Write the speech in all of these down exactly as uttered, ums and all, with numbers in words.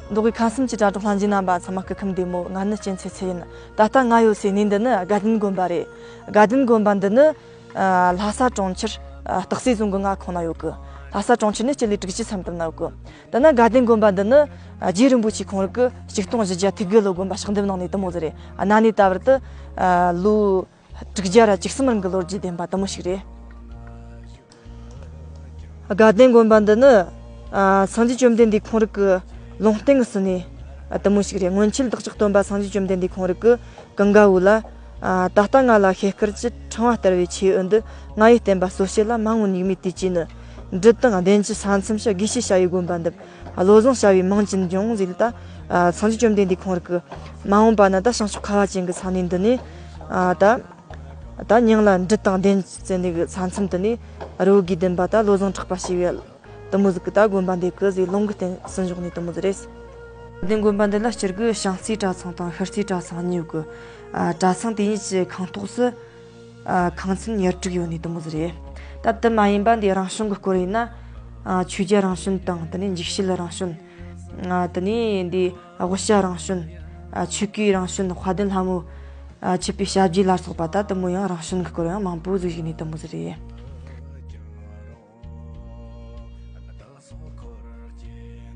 མདོ་དབུས་ཁམས་གསུམ་གྱི་དྲ་གྲོགས་ལྷན་རྒྱས་རྣམ་པ་ཚང་མ་སྐུ་ཁམས་བདེ་མོ། ང་ནི་གཅན་ཚེ་ཚེ་ཡིན། ད་ལྟ་ང་ཡོད་སའི་གནས་འདི་ནི་དགའ་ལྡན་དགོན་པ་རེད། དགའ་ལྡན་དགོན་པ་འདི་ནི་ཨ་ལྷ་ས་གྲོང་ཁྱེར་ཨ་སྟག་རྩེ་རྫོང་གི་མངའ་ཁོངས་ན་ཡོད་གི། ལྷ་ས་གྲོང་ཁྱེར་ནས་སྤྱི་ལེ་དྲུག་ཅུ་ཙམ་དུ་ན་ཡོད་གི། ད་ནི་དགའ་ལྡན་དགོན་པ་འདི་ནི་ཨ་རྗེ་རིན་པོ་ཆེ་ཁོང་རང་གི་ཆིག་སྟོང་བཞི་བརྒྱ་ཐིག་དགུ་ལོ་དགོན་པ་ཕྱག་འདེབས་གནང་ནས་དེ་མོ་ཟིག་རེད། ཨ་གནའ་ནས་ད་བར་དུ་ཨ་ལོ་དྲུག་བརྒྱ་ར་བཅུ་གསུམ་རིང་གི་ལོ་རྒྱུས་ལྡན་པ་དེ་མོ་ཞིག་རེད། དགའ་ལྡན་དགོན་པ་འདི་ནི་ཨ་སངས་རྒྱས་བཅོམ་ལྡན་འདས་ཁོང་རང་གི་ལུང་བསྟན་གྱི་ཟིན་ནས་ཨ་དེ་མོ་ཞིག་རེད། སྔོན་ཆད་བདག་ཅག་སྟོན་པ་སངས་རྒྱས་བཅོམ་ལྡན་འདས་ཁོང་རང་གི་ཀུན་དགའ་བོ་ལ། ཨ་ད་ལྟ་ང་ལ་ཤེལ་དཀར་གྱི་ཕྲེང་བ་ལྟར་བའི་ཆོས་འོད་འདི། ང་ཡི་བསྟན་པ་སྲོལ་འབྱེད་ལ། མ་འོངས་ཉིད་མེད་དུས་ཀྱི་ནི། འབྲི་དང་ལྡན་གྱི་ས་མཚམས་སུ། དགེ་བཤེས་བྱ་བའི་དགོན་པ་འདིར། བློ་བཟང་བྱ་བའི་མིང་ཅན་འབྱུང་ཟེར་ལ། ད་ཨ་སངས་རྒྱས་བཅོམ་ལྡན་འདས་ཁོང་རང་གི་མ་འོངས་པ་ན་ད་བྱང་ཕྱོགས་ཁ་བ་ཅན་གྱི་ས་གནས་འདི་ནས་ཨ་ད་ད་མིང་ལ་འབྲི་དང་ལྡན་ཟེར་ནས་གི་ས་མཚམས་དེ་ནས་རི་བོ་དགེ་ལྡན་པ་ད་བློ་བཟང་གྲགས་པ་ཞེས་པའི་དེ་མོ་ཟིག་གི་ད་དགོན་པ་འདི་གི་ཟེར་ལུང་གི་བསྟན་ཟིན་བཞག་ནས་དེ་མོ་ཟིག་རེད། དགའ་ལྡན་དགོན་པ་འདི་ལ་སྤྱིར་གི་བྱང་རྩེའི་གྲྭ་ཚང་དང་ཤར་རྩེའི་གྲྭ་ཚང་གཉིས་ཡོད་གི། ཨ་གྲྭ་ཚང་དེ་གཉིས་ཀྱི་ཁང་ཐོག་སུ་ཨ་ཁང་ཚན་ཉེར་དྲུག་ཡོད་ནི་དེ་མོ་ཟིག་རེད། ད་དེ་མ་ཡིན་པ་འདི་རང་བྱོན་གི་སྐོར་ཡིན་ན། ཨ་ཆོས་རྒྱལ་རང་བྱོན་དང་དེ་ནས་འཇིགས་བྱེད་རང་བྱོན། ཨ་དེ་ནས་འདི་དབུ་སྐྱ་རང་བྱོན། ཨ་ཆོས་གོས་རང་བྱོན། དཔལ་ལྡན་ལྷ་མོ་ཨ་མཆོད་པའི་ཞབས་རྗེས་ལ་སོགས་པ་ད་དེ་མོ་ཡང་རང་བྱོན་གི་སྐོར་ཡང་མང་པོ་ཟིག་ཡོད་ནི་དེ་མོ་ཟིག་རེད།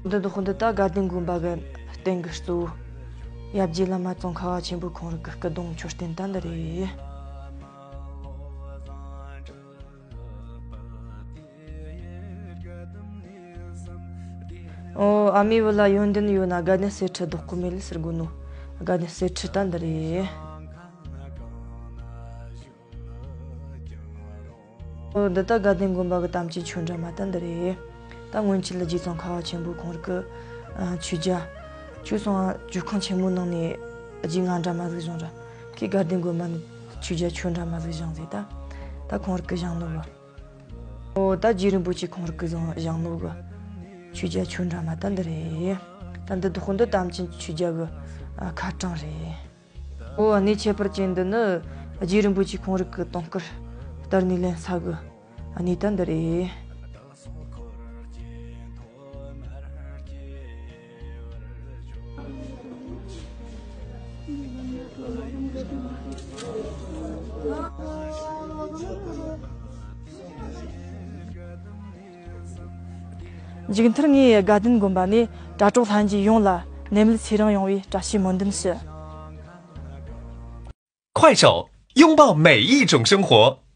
འདི་འདི་ཁོ་འདི་ད་དགའ་ལྡན་དགོན་པ་གི་རྟེན་གྱི་གཙོ་བོ། ཡབ་རྗེ་བླ་མ་ཙོང་ཁ་བ་ཆེན་པོ་ཁོང་རང་གི་སྐུ་གདུང་མཆོད་རྟེན་ད་འདི་རེད། ཨོ་ཨ་མའི་བུ་ལ་ཡོན་ཏན་ཡོད་ན། དགའ་ལྡན་གསེར་ཁྲི་བདག་པོ་མེད་ལ་ཟེར་གོ་ནོ། དགའ་ལྡན་གསེར་ཁྲི་ད་འདི་རེད། འོ་འདི་ད་དགའ་ལྡན་དགོན་པ་གི་དམ་ཅན་ཆོས་འདྲ་མ་ད་འདི་རེད། ད་སྔོན་ཆད་ལ་རྗེ་ཙོང་ཁ་བ་ཆེན་པོ་ཁོང་རང་གི་ཨ་ཆོས་རྒྱ་ཆོས་སོང་ཨ་ཇོ་ཁང་ཆེན་མོ་ནང་ནས་རྗེ་ང་འདྲ་མ་ཟིག་བཞེངས་ར། ཁོས་དགའ་ལྡན་དགོན་པ་ནས་ཆོས་རྒྱ་ཆོས་འདྲ་མ་ཟིག་བཞེངས་ཟིག་ད། ད་ཁོང་རང་གི་བཞེངས་ནོ་བ། འོ་ད་རྗེ་རིན་པོ་ཆེ་ཁོང་རང་གི་བཞེངས་བཞེངས་ནོ་གི་ཆོས་རྒྱ་ཆོས་འདྲ་མ་ད་འདི་རེད། ད་འདི་འདི་ཁོ་འདི་དམ་ཅན་ཆོས་རྒྱ་གི་ཨ་ཁ་བྲང་རེད། འོ་གནས་ཁྱད་པར་ཅན་འདི་ནི་རྗེ་རིན་པོ་ཆེ་ཁོང་རང་གི་དུང་དཀར་གཏེར་ནས་ལེན་ས་གི་གནས་ད་འདི་རེད། མཇུག་མཐར་ངས་དགའ་ལྡན་དགོན་པ་ནས་དྲ་གྲོགས་ལྷན་རྒྱས་ཡོངས་ལ་ནད་མེད་ཚེ་རིང་ཡོང་བའི་བཀྲ་ཤིས་སྨོན་འདུན་ཞུ། 快手，拥抱每一种生活。